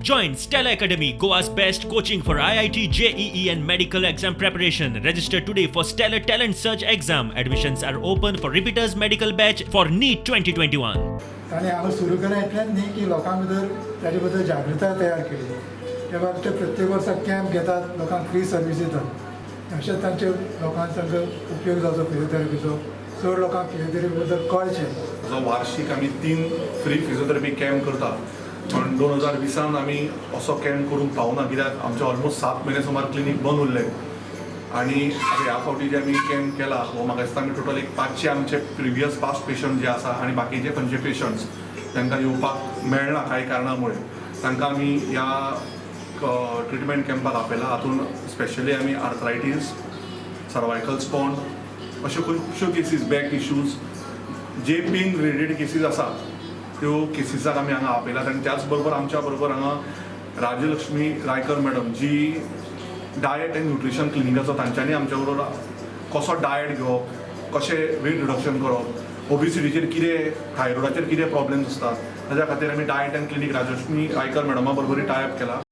Join Stellar Academy, Goa's best coaching for IIT, JEE and medical exam preparation. Register today for Stellar Talent Search exam. Admissions are open for repeaters medical batch for NEET 2021. ताणें हांगा सुरू केलें इतलेंच न्ही की लोकां भितर ताजे बद्दल जागृताय तयार केली. त्या भायर ते प्रत्येक वर्सा कॅम्प घेतात, लोकांक फ्री सर्वीस दितात. अशें तांचे लोकांक तांचो उपयोग जावचो फिजियोथेरपीचो, चड लोकांक फिजियोथेरपी बद्दल कळचें. जो वार्षिक आमी 3 फ्री फिजियोथेरपी कॅम्प करता, पण 2020 आमी असो कॅम्प करूंक पावना कित्याक आमचे ऑलमोस्ट 7 म्हयने सुमार क्लिनीक बंद उरलें. आनी आतां ह्या फावटी जे आमी कॅम्प केला हो म्हाका दिसता आमी टोटल एक 500 आमचे प्रिवियस पास्ट पेशंट जे आसा आनी बाकीचे खंयचे पेशंट्स तांकां येवपाक मेळना कांय कारणा मुळे, तांकां आमी ह्या ट्रिटमेंट कॅम्पाक आपयला. हातूंत स्पेशली आमी आर्थरायटीस, सर्वायकल स्पॉन्ड अश्यो खुबश्यो केसीस, बॅक इश्यूज जे पेन रिलेटेड केसीस आसा त्यो केसीसाक आमी हांगा आपयल्यात. आनी त्याच बरोबर आमच्या बरोबर हांगा राजलक्ष्मी रायकर मॅडम जी डायट एंड न्युट्रिशन क्लिनिकाचो, तांच्यांनी आमच्या बरोबर कसो डायट घेवप, कशें वेट रिडक्शन करप, ओबिसिटीचेर कितें, थायरोइडाचेर कितें प्रॉब्लेम्स आसतात, ताच्या खातीर आमी diet and clinic Rajalakshmi Raikar मॅडमा बरोबरूय टायप केला.